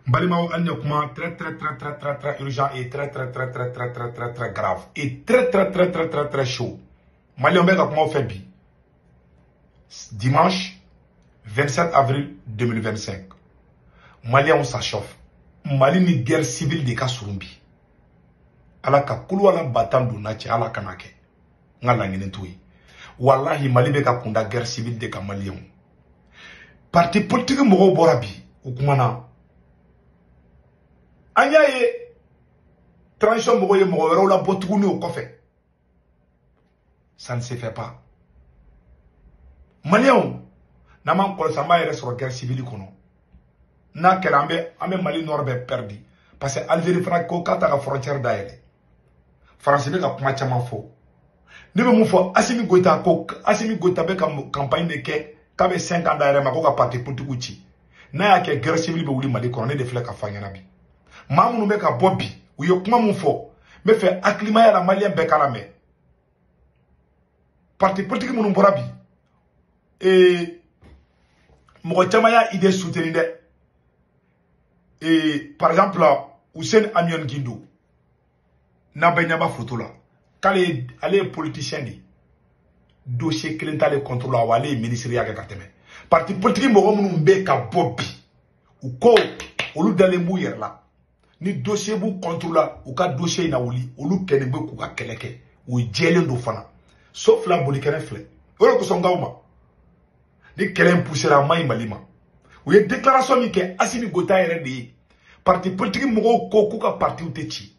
Balimaw, an ye kuma très très très très très très urgent et très très très très très très très très grave et très très très très très très chaud. Maliyɛnw bɛ ka kumaw fɛ bi, dimanche 27 avril 2025. Maliyɛnw, ça chauffe. Mali ni guerre civile de ka surun bi. Ala ka kuluwala batan donna cɛ, Ala kana kɛ, n ka laɲini t'o ye. Walahi, Mali bɛ ka kunda guerre civile de kan. Maliyɛnw, parti politique mɔgɔw bɔra bi, u kumana. An y'a ye, transition mɔgɔw ye mɔgɔ wɛrɛw la bɔ tuguni o kɔfɛ. Ça ne se fait pas. Maliyɛnw, n'an m'an kɔlɔsi, an b'a yɛrɛ sɔrɔ guerre civile kɔnɔ. N'a kɛra, an bɛ Mali nord bɛɛ perdu, parce que Algérie fana ko k'a ta ka frontière dayɛlɛ. Faransi bɛ ka kuma caman fɔ. Ne bɛ mun fɔ? Assimi Goïta ko, Assimi Goïta bɛ ka campagne de kɛ k'a bɛ 5 ans d'a yɛrɛ ma, ko ka parti politique ci. N'a y'a kɛ, guerre civile bɛ wuli Mali kɔnɔ. Ne de filɛ ka fɔ an ɲɛna bi. Maa minnu bɛ ka bɔ bi, u ye kuma mun fɔ, n bɛ fɛ hakilimaya la, maliyɛn bɛɛ k'a lamɛn. Parti politique minnu bɔra bi, mɔgɔ caman y'a idée soutenir dɛ. Par exemple, Hussein Amion Guindo, n'a bɛɛ ɲɛ b'a photo la, k'ale, ale ye politicien de ye, dossier kelen t'ale contre la wa, ale ye ministre ya kɛ ka tɛmɛ. Parti politique mɔgɔ minnu bɛ ka bɔ bi, u ko olu dalen b'u yɛrɛ la, ni dossier b'u contre la, u ka dossier in na wuli. Olu kɛlen bɛ k'u ka kɛlɛ kɛ, u jɛlen don fana. So fila boli kɛnɛ filɛ. O de kosɔn n k'aw ma, ni kɛlɛ in poussera, a man ɲi Mali ma. U ye déclaration min kɛ, Assimi Goïta yɛrɛ de ye parti politique mɔgɔw ko k'u ka partiw tɛ ci,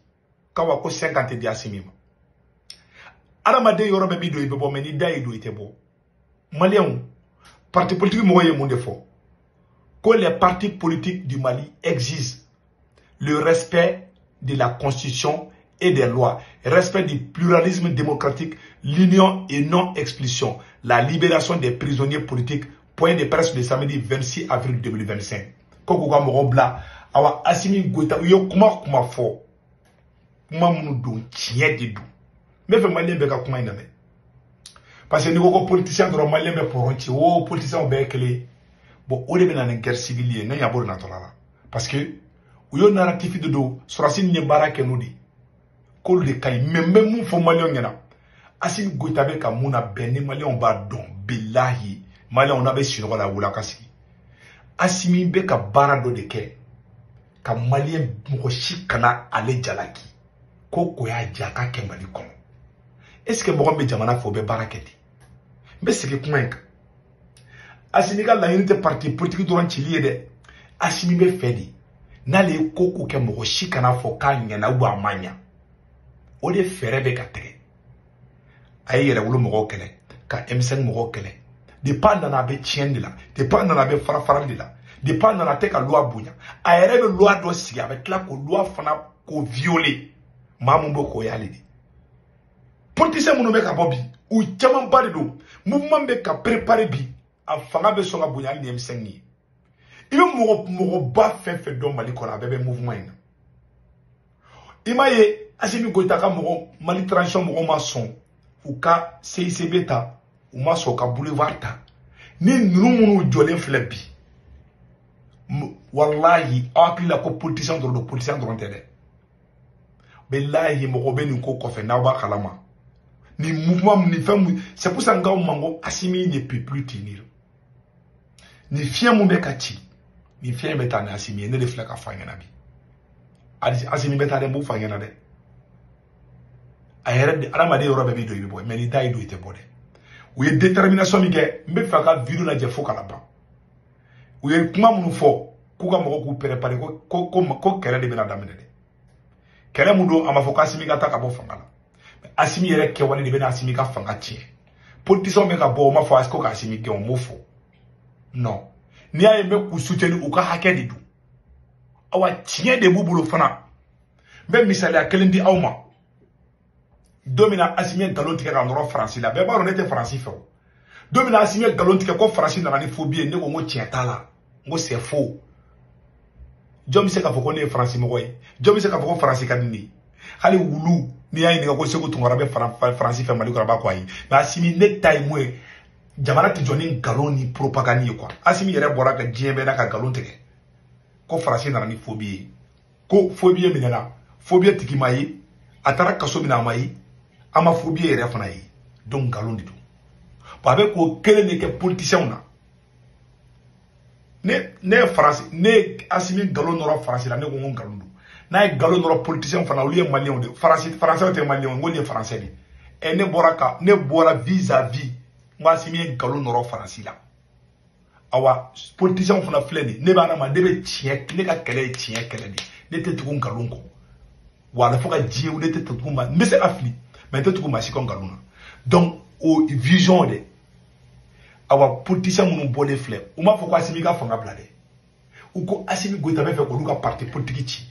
k'awa ko 5 ans tɛ di Assimi ma. Adamaden, yɔrɔ bɛɛ b'i don, i bɛ bɔ, mɛ n'i da y'i don, i tɛ bɔ. Maliyɛnw, parti politique mɔgɔw ye mun de fɔ? Ko les partis politiques du Mali exigent le respect de la Constitution et des lois, respect du pluralisme démocratique, l'union et non-exclusion, la libération des prisonniers politiques. Point de presse le samedi 26 avril 2025. Ko k'u ka mɔgɔw bila. Awa, Assimi Goïta, u ye kuma kuma fɔ, kuma minnu don, tiɲɛ de don. N bɛ fɛ maliyɛn bɛɛ ka kuma in lamɛn, parce que n'i ko ko politicien dɔrɔn, maliyɛn bɛ pɔrɔn ci o politicien bɛɛ ye kelen ye. Bon, o de bɛ na ni guerre civile ye. Ne ɲɛ b'o de natɔla la, parce que u y'o narratif de don. Sɔrɔdasi ninnu ye baara kɛ n'o de ye, k'olu de ka ɲi. Mais n bɛ mun fɔ maliyɛnw ɲɛna? Assimi Goïta bɛ ka mun na bɛn ni maliyɛnw b'a dɔn? Bilahi, maliyɛnw, n'a bɛ sunɔgɔ la, wuli a ka sigi. Assimi bɛ ka baara dɔ de kɛ ka maliyɛn mɔgɔ si kana ale jalaki ko ko y'a ja k'a kɛ Mali kɔnɔ. Est ce que mɔgɔ min bɛ jamana fɛ, o bɛ baara kɛ ten? N bɛ segin kuma in kan. Assimi ka laɲini tɛ parti politique dɔrɔn cili ye dɛ. Assimi bɛ fɛ de, n'ale ye ko ko kɛ, mɔgɔ si kana fɔ k'a ɲɛna ou a ma ɲa. O de fɛɛrɛ bɛ ka tigɛ. A ye yɛrɛwolo mɔgɔw kɛlɛ, ka M5 mɔgɔw kɛlɛ. Depuis a nana, a bɛ tiɲɛni de la. Depuis a nana, a bɛ fara farali de la. Depuis a nana, a tɛ ka loi bonya. A yɛrɛ bɛ loi dɔ sigi, a bɛ tila k'o loi fana k'o violer. Maa mun bɛ k'o y'ale de. Politicien minnu bɛ ka bɔ bi, u camanba de don. Mouvement bɛ ka préparer bi, a fanga bɛ sɔn ka bonya hali ni M5 ye. I bɛ mɔgɔ mɔgɔba fɛn fɛn dɔn Mali kɔnɔ, a bɛɛ bɛ mouvement in na. I m'a ye, Assimi Goïta ka mɔgɔ, Mali transition mɔgɔw ma sɔn u ka CICB ta, u ma sɔn u ka boulevard ta. Ni ninnu minnu jɔlen filɛ bi, walahi, aw hakili la ko politicien dɔrɔn don, politicien dɔrɔn tɛ dɛ. Bilahi, mɔgɔ bɛ nin ko kɔfɛ, n'aw b'a kalama. Ni mouvement ni fɛn mun, c'est pour ça n k'aw ma ko Assimi ne peut plus tenir. Ni fiɲɛ mun bɛ ka ci, ni fiɲɛ bɛ taa ni Assimi ye. Ne de filɛ ka fɔ a ɲɛna bi, Assimi bɛ taa dɛ. N b'o fɔ a ɲɛna dɛ. A yɛrɛ de, adamaden, yɔrɔ bɛɛ b'i don, i bɛ bɔ, mɛ n'i da y'i don, i tɛ bɔ dɛ. U ye détermination min kɛ, n bɛ fɛ ka vidéo lajɛ fo ka na ban. U ye kuma minnu fɔ, k'u ka mɔgɔw k'u préparer, ko kɛlɛ de bɛna daminɛ dɛ. Kɛlɛ mun don? A ma fɔ ko Assimi ka taa ka bɔ fanga la. Assimi yɛrɛ kɛwale de bɛna Assimi ka fanga tiɲɛ. Politiciens bɛ ka bɔ, o ma fɔ ko ka Assimi gɛn, o m'o fɔ. Non, n'i y'a ye n bɛ k'u soutenir, u ka hakɛ de don. Awa, tiɲɛ de b'u bolo fana. N bɛ misaliya kelen di aw ma. Don min na Assimi ye nkalon tigɛ ka nɔrɔ Faransi la, bɛɛ b'a dɔn ne tɛ Faransi fɛ. O don min na Assimi ye nkalon tigɛ ko Faransi nana ni phobie ye, ne ko n ko tiɲɛ t'a la, n ko c'est faux. Jɔn bɛ se k'a fɔ ko ne ye Faransi mɔgɔ ye? Jɔn bɛ se k'a fɔ ko Faransi ka di ne ye? Hali wulu, n'i y'a ɲininka ko Segu Tunkara bɛ Faransi fɛ Mali kɔnɔ, a b'a ko ayi. Mais Assimi, ne ta ye mun ye? Jamana tɛ jɔ ni nkalon ni propagande ye quoi. Assimi yɛrɛ bɔra ka diɲɛ bɛɛ n'a ka nkalon tigɛ. Ko Faransi nana ni phobie ye. Ko phobie minɛna, phobie tigi ma ye, a taara kaso min na a ma ye, a ma phobie yɛrɛ fana ye. Donc nkalon de don. Bon, a bɛ k'o kelen de kɛ politiciens na. Ne ye Faransi, ne ye Assimi nkalon nɔrɔ Faransi la, ne ko n ko nkalon don. N'a ye nkalon nɔrɔ politiciens fana, olu ye maliyɛnw de ye. Faransi, Faransɛw tɛ maliyɛnw ye, n k'olu ye Faransɛ de ye. Ɛ, ne bɔra vis-à-vis, n ko Assimi ye nkalon nɔrɔ Faransi la. Awa, politiciens fana filɛ nin ye, ne bɛ adamaden, ne bɛ tiɲɛ, ne ka kɛlɛ ye tiɲɛ kɛlɛ de ye. Ne tɛ tugu nkalon kɔ. Wala fo ka diɲɛ wuli, ne tɛ tugu ma, n bɛ se ka fili, mais n tɛ tugu maa si kɔ nkalon na. Donc o vision de. Awa, politicien minnu bɔlen filɛ, u m'a fɔ ko Assimi ka fanga bila dɛ. U ko Assimi Goïta bɛ fɛ k'olu ka parti politique ci.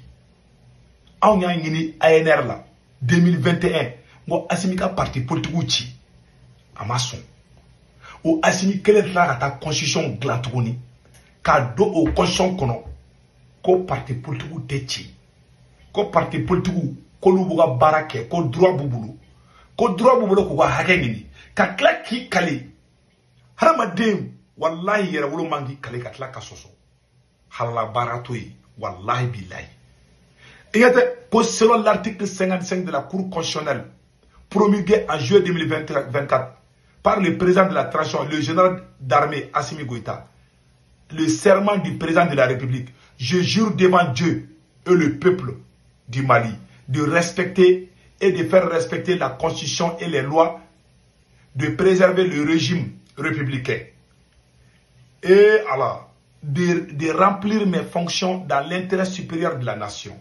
Anw y'a ɲini ANR la 2021, n ko Assimi ka parti politique ci, a ma sɔn. O Assimi kelen tila ka taa constitution dilan tuguni k'a don o constitution kɔnɔ ko parti politique tɛ ci, ko parti politique k'olu b'u ka baara kɛ, ko droit b'u bolo, ko droit b'u bolo k'u ka hakɛ ɲini, ka tila k'i kale. Hadamaden, walahi, yɛrɛwolo man k'i kale ka tila ka sɔsɔ. Halala baara to yen, walahi bilahi. I ɲɛ tɛ ko selon l'article 55 de la Cour constitutionnelle promulgué en juillet 2024 par le président de la transition, le général d'armée Assimi Goïta, le serment du président de la République, je jure devant Dieu et le peuple du Mali de respecter et de faire respecter la Constitution et les lois, de préserver le régime républicain et alors de remplir mes fonctions dans l'intérêt supérieur de la nation,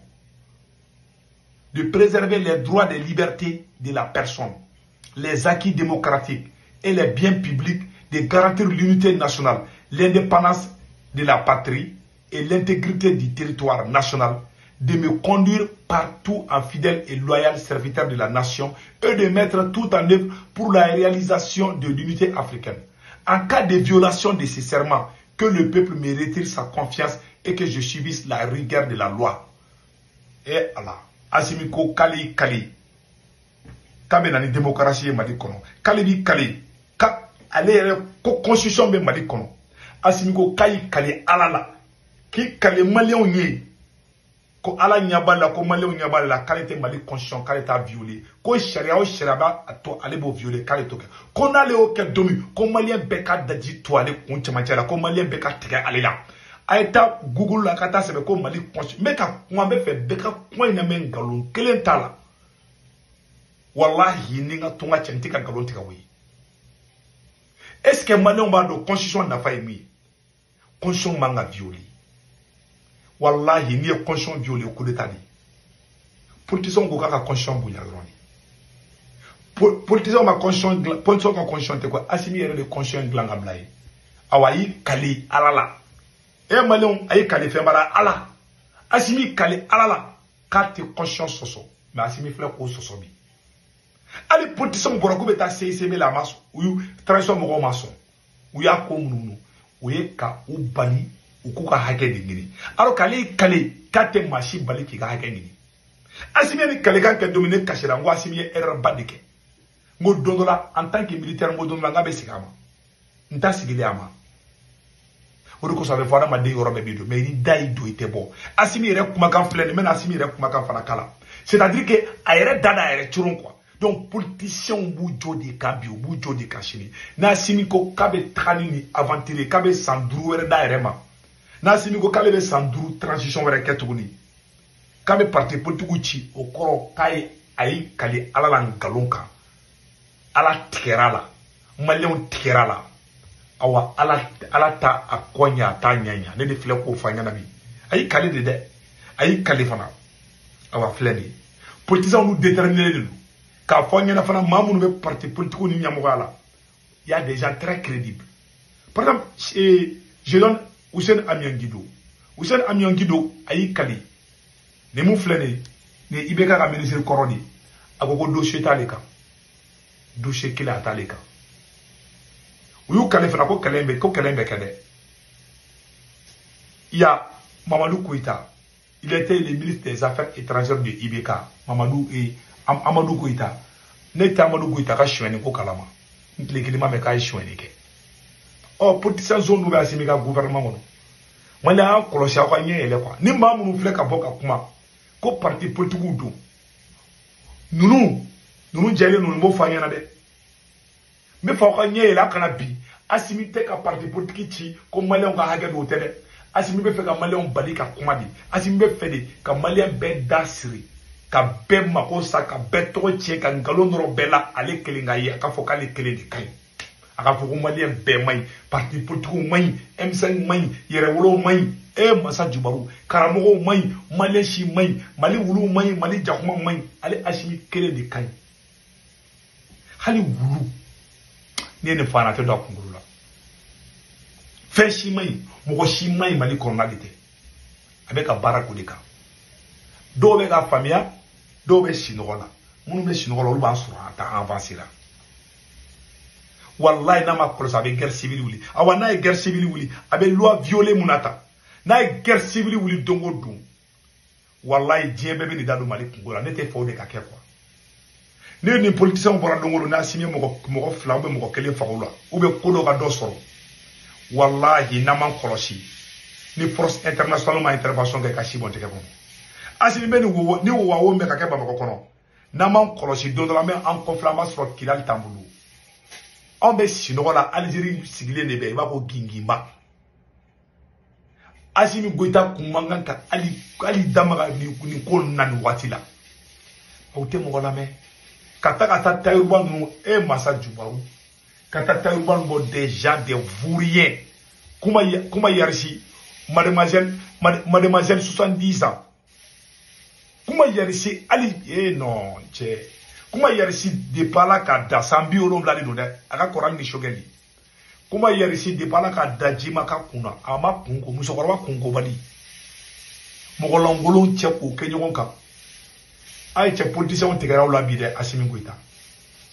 de préserver les droits et libertés de la personne, les acquis démocratiques et les biens publics, de garantir l'unité nationale, l'indépendance de la patrie et l'intégrité du territoire national, de me conduire partout en fidèle et loyal serviteur de la nation et de mettre tout en œuvre pour la réalisation de l'unité africaine. En cas de violation de ces serments, que le peuple me retire sa confiance et que je subisse la rigueur de la loi. Et Allah, Assimi ko kali kali, k'a bɛ na ni démocratie ye Mali kɔnɔ, k'ale b'i kali, ka ale yɛrɛ ko constitution bɛ Mali kɔnɔ. Assimi ko k'a y'i kali Ala la, k'i kali maliyɛnw ye, ko Ala ɲɛ b'a la, ko maliyɛnw ɲɛ b'a la, k'ale tɛ Mali constitution, k'ale t'a violer, ko sariya o sariya b'a to ale b'o violer, k'ale t'o kɛ, ko n'ale y'o kɛ don min, ko maliyɛn bɛɛ ka daji to ale kun cɛmancɛ la, ko maliyɛn bɛɛ ka tigɛ ale la. A ye taa Google la ka taa sɛbɛn ko Mali constitution. N bɛ ka kuma, n bɛ fɛ bɛɛ ka kuma in lamɛn, nkalon kelen t'a la. Walahi, ni n ka tunga cɛ, n tɛ ka nkalon tigɛ o ye. Est ce que maliyɛnw b'a dɔn constitution nafa ye min ye? Constitution man ka violer. Walahi, n'i ye constitution violer, coup d'état de. Politiciens ko k'a ka constitution bonya dɔrɔn de. Politiciens ma constitution dilan, politiciens ka constitution tɛ quoi. Assimi yɛrɛ de constitution dilan ka bila ye. Awa, a y'i kali Ala la. E maliyɛnw, a y'i kali fɛn ba la, Ala. Assimi kali Ala la k'a tɛ constitution sɔsɔ, mais Assimi filɛ k'o sɔsɔ bi. Hali politiciens bɔra k'u bɛ taa CICB la, a ma sɔn. U y'u transition mɔgɔw ma sɔn. U y'a ko munumunu. O ye ka u bali u k'u ka hakɛ de ɲini. Alors qu'ale y'i kale k'a tɛ maa si bali k'i ka hakɛ ɲini. Assimi ye nin kalekan kɛ don min, ne kasira, n ko Assimi ye erreur ba de kɛ. N ko don dɔ la, en tant que militaire, n ko don dɔ la n k'a bɛ segin a ma. N t'a sigilen a ma. O de kosɔn a bɛ fɔ adamaden yɔrɔ bɛɛ b'i don, mais ni da y'i don i tɛ bɔ. Assimi yɛrɛ kumakan filɛ nin, n bɛna Assimi yɛrɛ kumakan fana kala. C'est-à-dire que a yɛrɛ da n'a yɛrɛ coron quoi. Donc politiciens b'u jɔ de kan bi, u b'u jɔ de kan sini. N'Assimi ko k'a bɛ taga ni nin aventure ye, k'a bɛ san 5 wɛrɛ d'a yɛrɛ ma. N'Assimi ko k'ale bɛ san 5 transition wɛrɛ kɛ tuguni, k'a bɛ parti politique ci, o kɔrɔ k'a ye a y'i kali Ala la nkalon kan. Ala tigɛra la, maliyɛnw tigɛra la. Awa, Ala ta a kɔ ɲɛ, a t'a ɲɛ ɲɛ. Ne de filɛ k'o fɔ an ɲɛna bi. A y'i kali de dɛ, a y'i kali fana. Awa, filɛ nin ye, politiciens n'u déterminé de don. K'a fɔ an ɲɛna fana, maa minnu bɛ parti politique ni ɲɛmɔgɔya la, il y a des gens très crédibles. Par exemple, je donne Hussein Amion Guido. Hussein Amion Guido a y'i kali. Nin mun filɛ nin ye, nin ye IBK ka ministre kɔrɔ de ye. A ko ko dossier t'ale kan. Dossier kelen a t'ale kan. U y'u kale fana ko kɛlɛ in bɛ, ko kɛlɛ in bɛ kɛ dɛ. Il y a Mamadou Koïta. Il était le ministre des Affaires étrangères de IBK. Mamadou et Amadou Koïta. Ne tɛ Amadou Koïta ka sonyɛni ko kalama. N tile kelen ma mɛn k'a ye sonyɛni kɛ. Ɔ, politicien zone dɔ bɛ Assimi ka gouvernement kɔnɔ. Mali y'an kɔlɔsi aw ka ɲɛ yɛlɛ quoi. Ni maa minnu filɛ ka bɔ ka kuma ko parti politique don, ninnu jɛlen ninnu b'o fɔ an ɲɛna dɛ. N bɛ fɛ aw ka ɲɛ yɛlɛ a kana bi. Assimi tɛ ka parti politique ci ko maliyɛnw ka hakɛ don o tɛ dɛ. Assimi bɛ fɛ ka maliyɛnw bali ka kuma de. Assimi bɛ fɛ de ka maliyɛn bɛɛ da siri, ka bɛɛ mako sa, ka bɛɛ tɔgɔ tiɲɛ, ka nkalon nɔrɔ bɛɛ la. Ale kelen ka ye a ka fɔ k'ale kelen de ka ɲi. A ka fɔ ko maliyɛn bɛɛ man ɲi, parti politique man ɲi, M5 man ɲi, yɛrɛwolo man ɲi, e masa jubaru, karamɔgɔw man ɲi, maliyɛn si man ɲi, Mali wulu man ɲi, Mali jakuma man ɲi. Ale Assimi kelen de ka ɲi. Hali wulu n'i ye nin fɔ a ɲɛna a tɛ don a kunkolo la. Fɛn si man ɲi, mɔgɔ si man ɲi Mali kɔnɔna de tɛ. A bɛ ka baara k'o de kan. Dɔw bɛ k'a faamuya, dɔw bɛ sinɔgɔ la. Minnu bɛ sinɔgɔ la olu b'a sɔrɔ a ta avancé la. Wallahi n'a ma kɔlɔsi a bɛ guerre civile wuli. Awa n'a ye guerre civile wuli, a bɛ loi violée mun na ta. N'a ye guerre civile wuli don o don, wallahi diɲɛ bɛɛ bɛ nin da don Mali kungo la. Ne tɛ fɛ o de ka kɛ quoi. Ne ni politiciens bɔra don o don n'a signé mɔgɔ fila ou bien mɔgɔ kelen faga o la, ou bien ko dɔ ka dɔ sɔrɔ. Wallahi n'a ma kɔlɔsi, ni force internationale ma intervention kɛ ka si bɔn tɛgɛ kɔnɔ. Assimi bɛ nin wo ni wo bɛ ka kɛ Bamakɔ kɔnɔ. N'an m'an kɔlɔsi don dɔ la, an bɛ an kɔfilɛ an b'a sɔrɔ Kidali t'an bolo. Anw bɛ sinɔgɔ la, Algérie sigilen de bɛ, i b'a fɔ ginginba. Assimi Goïta kun man kan ka hali damaga nin ko ninnu na nin waati la. Aw tɛ mɔgɔ lamɛn. Ka taa Tayiruba ninnu, e masa jubaru. Ka taa Tayiruba ninnu bɔ des gens, des vauriens. Kuma yarisi, mademoiselle 70 ans. Kuma yarisi hali, eh non cɛ. Kuma yarisi depuis ala ka da san 70 de don dɛ, a ka kɔrɔ hali ni Choguel. Kuma yarisi depuis ala ka da jima ka kunna, a ma kunko, musokɔrɔba kunkobali. Mɔgɔlankolon cɛ k'o kɛ ɲɔgɔn kan. A ye cɛ politiciens tigɛra aw la bi dɛ, Assimi Goïta.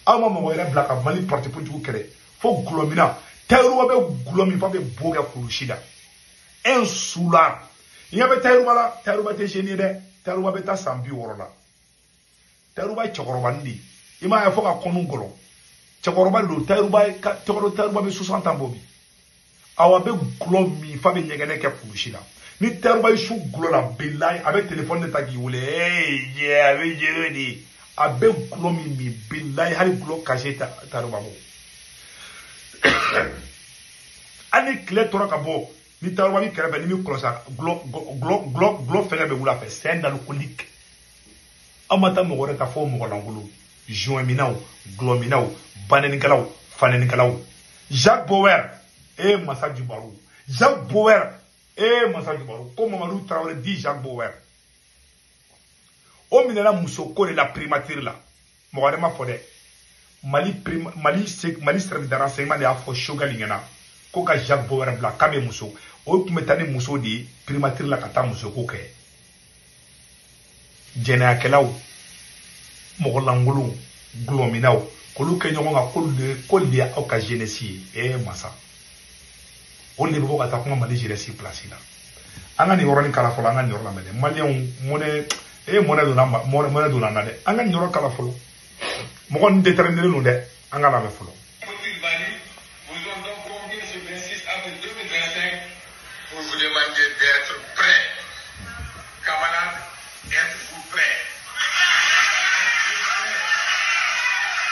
Aw ma mɔgɔ yɛrɛ bila ka Mali parti politique kɛlɛ fo gulɔmina. Tayiruba bɛ gulɔ min f'a bɛ bo kɛ kulusi la. Un soulard. I ɲɛ bɛ Tayiruba la, Tayiruba tɛ jeune ye dɛ. Tayiruba bɛ taa san 60 la. Tayiruba ye cɛkɔrɔbanin de ye. I m'a ye fo ka kɔnnu gɔlɔ. Cɛkɔrɔba de don. Tayiruba bɛ 60 ans bɔ bi. Awa bɛ gulɔ min f'a bɛ ɲɛgɛnɛ kɛ kulusi la. Ni Tayiruba ye su gulɔ la, bilayi a bɛ telefɔni de ta k'i wele. Ee a bɛ jɛgɛ de. A bɛ gulɔ min min, bilayi hali gulɔ cachet Tayiruba bɔ. Hali ni tile tora ka bɔ, ni Tayiruba b'i kɛrɛfɛ, ni min kɔlɔsi gulɔ fɛngɛ bɛ wuli a fɛ. C'est un alcoolique. Aw ma taa mɔgɔ wɛrɛ ta fo mɔgɔ lankolon. Joint-minaw, gulɔminaw, banɛnikɛlaw, fanɛnikɛlaw. Jacques Bauer, e masa jubaru. Jacques Bauer, e masa jubaru. Ko Mamadou Traoré dit Jacques Bauer. O minɛna muso ko de la primature la. Mɔgɔ wɛrɛ ma fɔ dɛ. Mali service de renseignement de y'a fɔ Choguel ɲɛna ko ka Jacques Bauer bila k'a bɛ muso. O tun bɛ taa ni muso de ye primature la ka taa muso ko kɛ. Jɛnɛyakɛlaw, mɔgɔlankolonw, gulɔminaw, k'olu kɛ ɲɔgɔn kan k'olu de ye aw ka jeunesse ye. E masa, olu de bɛ bɔ ka taa kuma Mali jeunesse place la. An ka nin yɔrɔnin kala fɔlɔ, an ka nin yɔrɔ lamɛn dɛ. Maliyɛnw mɔnɛ donna an na dɛ. An ka nin yɔrɔ kala fɔlɔ. Mɔgɔ ninnu déterminé don dɛ, an ka lamɛn fɔlɔ. Vous ont donc convié ce 26 avril 2025 pour vous demander d'être prêts. Camarades, êtes-vous prêts?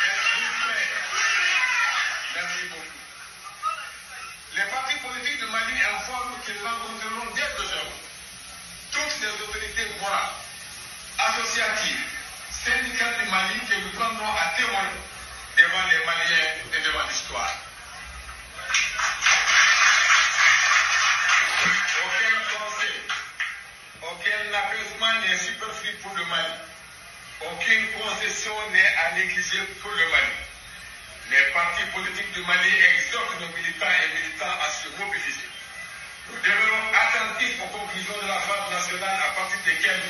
Êtes-vous prêts? Merci beaucoup. Les partis politiques du Mali informent qu'ils rencontreront dès aujourd'hui toutes les autorités morales, associatives, syndicales du Mali que nous prendrons à témoin devant les Maliens et devant l'histoire. Aucun conseil, aucun apaisement n'est superflu pour le Mali. Aucune concession n'est à négliger pour le Mali. Les partis politiques du Mali exhortent nos militants et militants à se mobiliser. Nous demeurons attentifs aux conclusions de la phase nationale à partir desquelles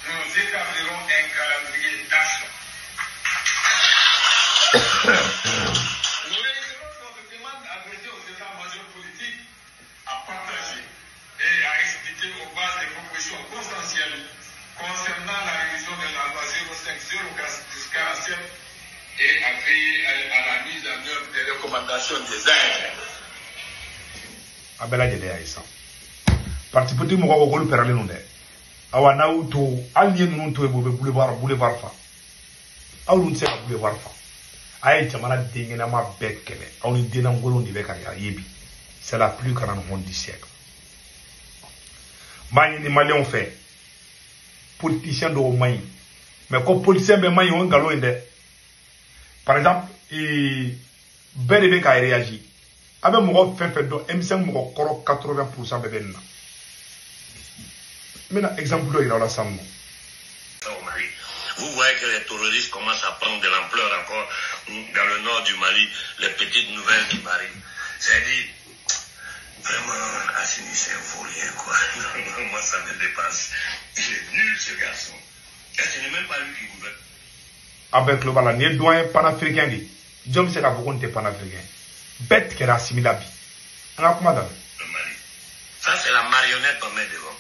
nous établirons un calendrier d'action. Nous réitérons notre demande adressée aux états-majors politiques à partager et à expliquer aux bases des propositions consensuelles concernant la révision de la loi 05-047 et à veiller à la mise en œuvre des recommandations des ARN. A bɛɛ lajɛlen y'a ye sa. Parti politique mɔgɔw ko k'olu pɛrɛlen don dɛ. Awa n'a y'u to hali n'i ye ninnu to yen u bɛ boulevard fa. Aw dun tɛ se ka boulevard fa. A ye jamana denkɛnɛma bɛɛ kɛlɛ. Aw ni denlankolonw de bɛ ka ye bi. C'est la plus grande honte du siècle. N b'a ɲini maliyɛnw fɛ. Politicien dɔw man ɲi. Mais ko politicien bɛɛ man ɲi o ye nkalon ye dɛ. Par exemple, bɛɛ de bɛ ka réagir. A bɛ mɔgɔ fɛn fɛn dɔn M5 mɔgɔ kɔrɔ 80% bɛɛ bɛ nin na. N bɛna exemple dɔ yira aw la sisan nɔ. Vous voyez que les terroristes commencent à prendre de l'ampleur encore dans le nord du Mali, les petites nouvelles qui m'arrivent. C'est-à-dire, vraiment, Assimi, c'est un vaurien, quoi. Moi, ça me dépasse. Il est nul, ce garçon. Et ce n'est même pas lui qui gouverne. Avec le bala, ni doyen panafricain, jɔn bɛ se k'a fɔ ko nin tɛ panafricain? Bɛɛ tigɛra Assimi la bi. An ka kuma daminɛ. Le Mali. Ça, c'est la marionnette qu'on met devant.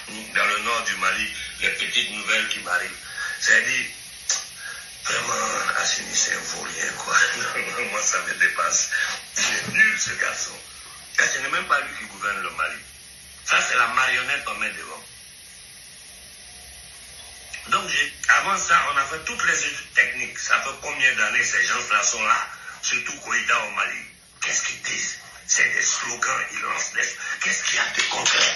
Dans le nord du Mali, les petites nouvelles qui m'arrivent. C'est-à-dire, vraiment, Assimi, c'est un vaurien, quoi. Moi, ça me dépasse. Il est nul, ce garçon. Et ce n'est même pas lui qui gouverne le Mali. Ça, c'est la marionnette qu'on met devant. Donc, avant ça, on a fait toutes les études techniques. Ça fait combien d'années ces gens-là sont là, surtout Koïta au Mali. Qu'est-ce qu'ils disent? C'est des slogans, ils lancent des... Qu'est-ce qu'il y a de concret?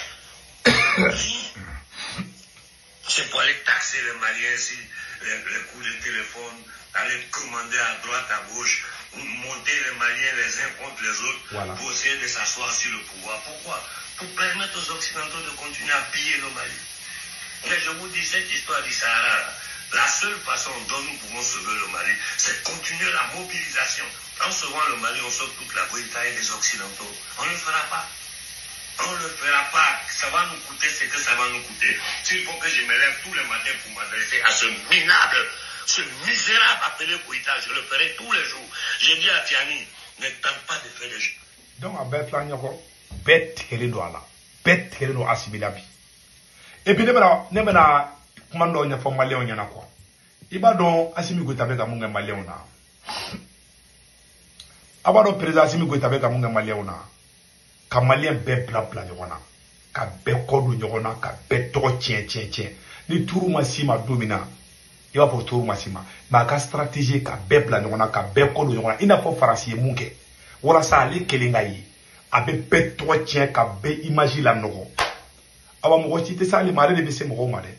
C'est pour aller taxer les Maliens ici, les coups de téléphone, aller commander à droite, à gauche, monter les Maliens les uns contre les autres, voilà, pour essayer de s'asseoir sur le pouvoir. Pourquoi? Pour permettre aux Occidentaux de continuer à piller le Mali. Mais je vous dis, cette histoire du Sahara, la seule façon dont nous pouvons sauver le Mali, c'est de continuer la mobilisation. En sauvant le Mali, on sauve toute la Bretagne et les Occidentaux. On ne le fera pas. On ne le fera pas. Ça va nous coûter ce que ça va nous coûter. S'il faut que je me lève tous les matins pour m'adresser à ce minable, ce misérable appelé Koïta, je le ferai tous les jours. J'ai dit à Tiani, ne tente pas de faire les choses. Donc, a bɛɛ fila ɲɔgɔn bɛɛ tigɛlen don a la, bɛɛ tigɛlen don Assimi la bi. Et puis ne bɛna kuma dɔw ɲɛfɔ maliyɛnw ɲɛna quoi. I b'a dɔn Assimi Goïta bɛ ka mun kɛ maliyɛnw na. A b'a dɔn président Assimi Goïta bɛ ka mun kɛ maliyɛnw na. Ka maliyɛn bɛɛ bila ɲɔgɔn na, ka bɛɛ kɔ don ɲɔgɔn na, ka bɛɛ tɔgɔ tiɲɛ. Ni turu ma s'i ma don min na, i b'a fɔ turu ma s'i ma. Mais a ka stratégie ka bɛɛ bila ɲɔgɔn na, ka bɛɛ kɔ don ɲɔgɔn na, i n'a fɔ Faransi ye mun kɛ. Walasa ale kelen ka ye, a bɛ bɛɛ tɔgɔ tiɲɛ ka bɛɛ image lanɔgɔ. Awa mɔgɔ si tɛ s'ale ma, ale de bɛ se mɔgɔw ma dɛ.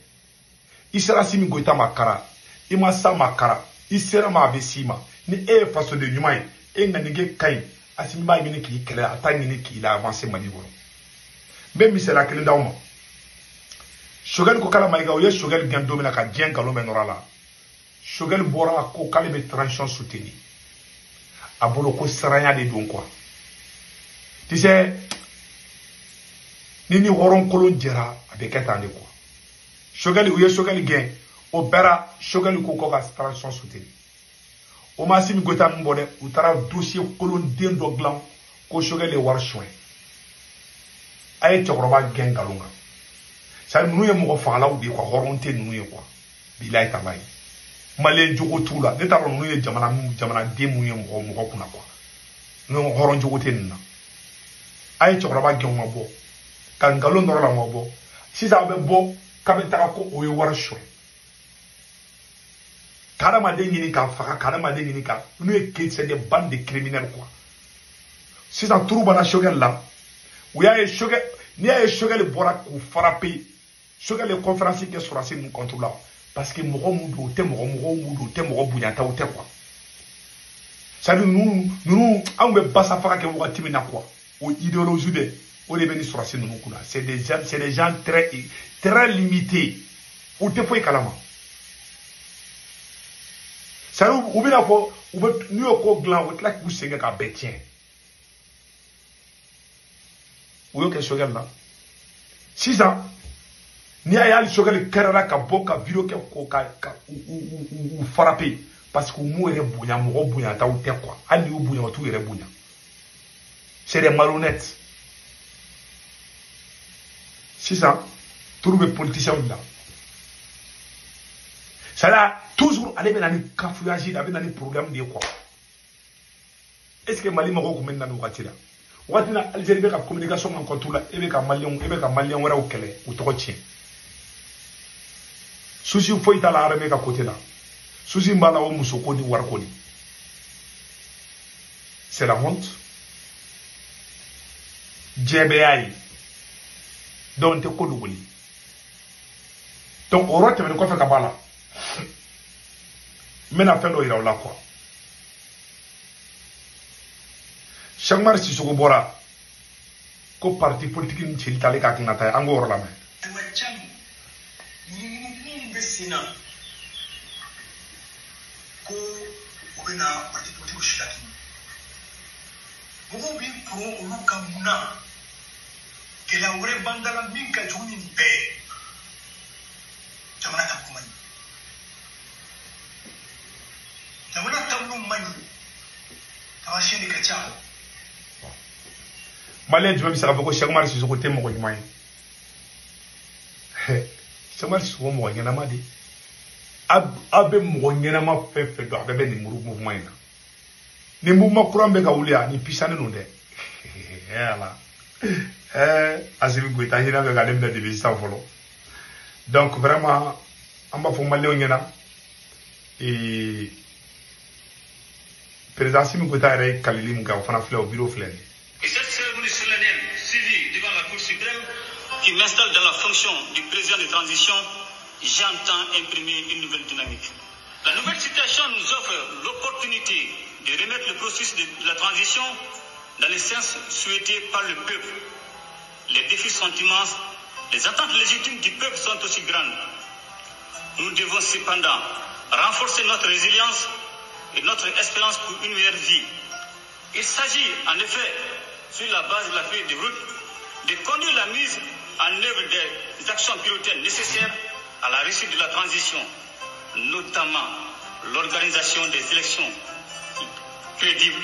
I sera Assimi Goïta ma kara, i ma s'a ma kara, i sera ma a bɛ s'i ma. Ni e ye fasoden ɲuman ye, e ŋanige ka ɲi, Assimi b'a ɲini k'i kɛlɛ, a t'a ɲini k'i la avancer Mali kɔnɔ. N bɛ misaliya kelen d'aw ma. Choguel ko k'ala Mayiga, u ye Choguel gɛn don min na ka diɲɛ nkalon bɛɛ nɔrɔ a la. Choguel bɔra ko k'ale bɛ transition soutenir. A bolo ko siranya de don quoi. Tu sais, ni hɔrɔnkolon jɛra a bɛ kɛ tan de quoi. Choguel, u ye Choguel gɛn, o bɛɛ Choguel ko ka transition soutenir. O ma Assimi Goïta min bɔ dɛ, u taara dossier kolonden dɔ dilan ko Choguel ye wari suɲɛ. A ye cɛkɔrɔba gɛn nkalon kan. C'est-à-dire ninnu ye mɔgɔ fagalaw de ye quoi, hɔrɔn tɛ ninnu ye quoi. Bilayi talayi. Maliyɛn jogo t'u la. Ne t'a dɔn ninnu ye jamanaden mun ye mɔgɔ kunna quoi. Ninnu hɔrɔn jogo tɛ ninnu na. A ye cɛkɔrɔba gɛn o ma bɔ. Ka nkalon dɔrɔn la o ma bɔ. Sisan a bɛ bɔ k'a bɛ taga ko o ye wari suɲɛ. Ka hadamaden ɲini k'a faga, ka hadamaden ɲini k'a, ninnu ye c'est des bandes de criminels quoi. Sisan turu banna Choguel la. U y'a ye Choguel, n'i y'a ye Choguel bɔra k'u frapper, Choguel ye conférence kɛ sɔrɔdasi ninnu contre la. Parce que mɔgɔ mun don, u tɛ mɔgɔ mun don, u tɛ mɔgɔ bonyataw tɛ quoi. C'est-à-dire ninnu anw bɛ basa faga kɛ wagati min na quoi. O idéologie dɛ, o de bɛ ni sɔrɔdasi ninnu kunna. C'est des gens très très limités. U tɛ foyi kalama. C'est-à-dire u bɛna fɔ u bɛ n'u ye ko dilan, u bɛ tila k'u sen kɛ k'a bɛɛ tiɲɛ. U y'o kɛ Choguel la. Sisan n'i y'a ye hali Choguel kɛrɛla ka bɔ ka vidéo kɛ ko ka u frapper parce que u m'u yɛrɛ bonya, mɔgɔ bonyataw tɛ quoi. Hali n'i y'u bonya, u t'u yɛrɛ bonya. C'est des malhonnêtes. Sisan turu bɛ politiciens de la. C'est-à-dire toujours ale bɛ na ni cafouillage de, a bɛ na ni problème de ye quoi. Est-ce que Mali mɔgɔw tun bɛ na nin wagati la? Waati na Algérie bɛ ka communication kan contre la, e bɛ ka maliyɛnw, e bɛ ka maliyɛn wɛrɛw kɛlɛ, u tɔgɔ tiɲɛ. Souci foyi t'a la armée ka côté la. Souci b'a la o muso ko ni wariko de. C'est la honte. Diɲɛ bɛɛ y'a ye. Donc n tɛ ko dogoli. Donc o yɔrɔ tɛmɛnen kɔfɛ ka bɔ a la, n bɛna fɛn dɔ yira aw la quoi. Cheikh Oumar Sissoko bɔra ko parti politique ni cili t'ale ka hakilinata ye, an k'o yɔrɔ lamɛn. Minnu bɛ sen na ko u bɛna parti politique silaki, mɔgɔw b'i poron olu ka mun na, gɛlɛya wɛrɛ b'an da la min ka jugu ni nin bɛɛ ye. Jamana taabolo man ɲi, jamana taabolo man ɲi, taamasiyɛn de ka ca. Maliyɛn jumɛn bɛ se k'a fɔ ko Cheikh Oumar Sissoko tɛ mɔgɔ ɲuman ye? Cheikh Oumar Sissoko mɔgɔ ɲɛnama de. Aw bɛ mɔgɔ ɲɛnama fɛn fɛn dɔn, a bɛɛ bɛ nin mouvement in na. Nin mouvement kura min bɛ ka wuli yan, nin pisanen don dɛ. Ala. Assimi Goïta hinɛ bɛ k'ale minɛ depuis sisan fɔlɔ. Donc vraiment an b'a fɔ maliyɛnw ɲɛna, président Assimi Goïta yɛrɛ ye kalili min kɛ, o fana filɛ, o vidéo filɛ nin ye. Et cette cérémonie solennelle suivie devant la Cour suprême qui m'installe dans la fonction du président de transition, j'entends imprimer une nouvelle dynamique. La nouvelle situation nous offre l'opportunité de remettre le processus de la transition dans le sens souhaité par le peuple. Les défis sont immenses, les attentes légitimes du peuple sont aussi grandes. Nous devons cependant renforcer notre résilience et notre espérance pour une meilleure vie. Il s'agit en effet, sur la base de la feuille de route, de conduire la mise en œuvre des actions prioritaires nécessaires à la réussite de la transition, notamment l'organisation des élections crédibles,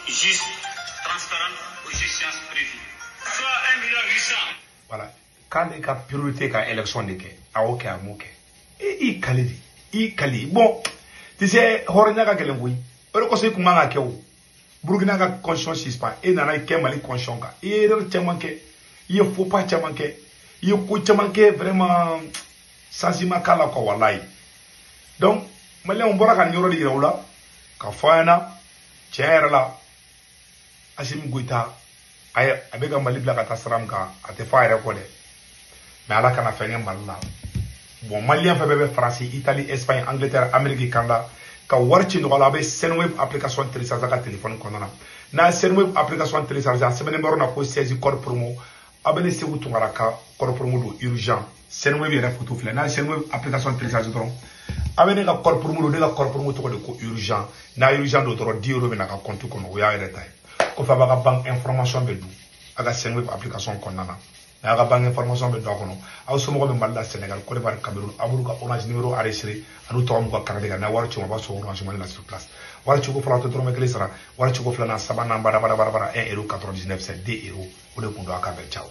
justes, transparentes aux échéances prévues. Soit 1 800 000. Voilà. K'ale ka priorité ka élection de kɛ, a y'o kɛ, a m'o kɛ. E i kale de, i kale. Bon, tu sais, hɔrɔnya ka gɛlɛn koyi. O de kosɔn i kun man ka kɛ o. Burukina ka constitution suspend, e nana i kɛ Mali constitution kan. I ye erreur caman kɛ, i ye faux pas caman kɛ, i ye ko caman kɛ vraiment sansi ma k'a la quoi, walayi. Donc maliyɛnw bɔra ka nin yɔrɔ de yira u la ka fɔ an ɲɛna tiɲɛ yɛrɛ la, Assimi Goïta a bɛ ka Mali bila ka taa sira min kan, a tɛ fɔ a yɛrɛ kɔ dɛ. Mais ala kana fɛn kɛ Mali la. Bon, maliyɛn fɛn bɛɛ bɛ Faransi, Italie, Espagne, Angleterre, Amérique, Canada ka wari ci nɔgɔ la, a bɛ Sendwave application télécharger a ka téléphone kɔnɔna na. N'a ye Sendwave application télécharger, a sɛbɛnnen bɛ yɔrɔ na ko 16 code promo, a bɛ ne Sékou Tounkara ka code promo don urgent. Sendwave yɛrɛ photo filɛ, n'a ye Sendwave application télécharger dɔrɔn, a bɛ ne ka code promo don, ne ka code promo tɔgɔ de ko urgent. N'a ye urgent don dɔrɔn, 10 euros bɛ na a ka compte kɔnɔ, o y'a yɛrɛ ta ye. Kɔfɛ a b'a ka banque information bɛ don a ka Sendwave application kɔnɔna na. N'a ka banque information bɛ don a kɔnɔ, aw somɔgɔw bɛ Mali la, Sénégal, Côte d'Ivoire, Cameroun, a b'olu ka Orange numéro enregistré ani tɔgɔ m'u ka carte kan, n'a wari ci u ma, a b'a sɔrɔ Orange Money la sur place. Wari ciko fɔlɔ, a tɛ dɔrɔmɛ kelen sara. Wari ciko filanan, sabanan, bara bara bara bara, 1,99 €, c'est 2 euros. O de kun don, a ka bɛn, ciao.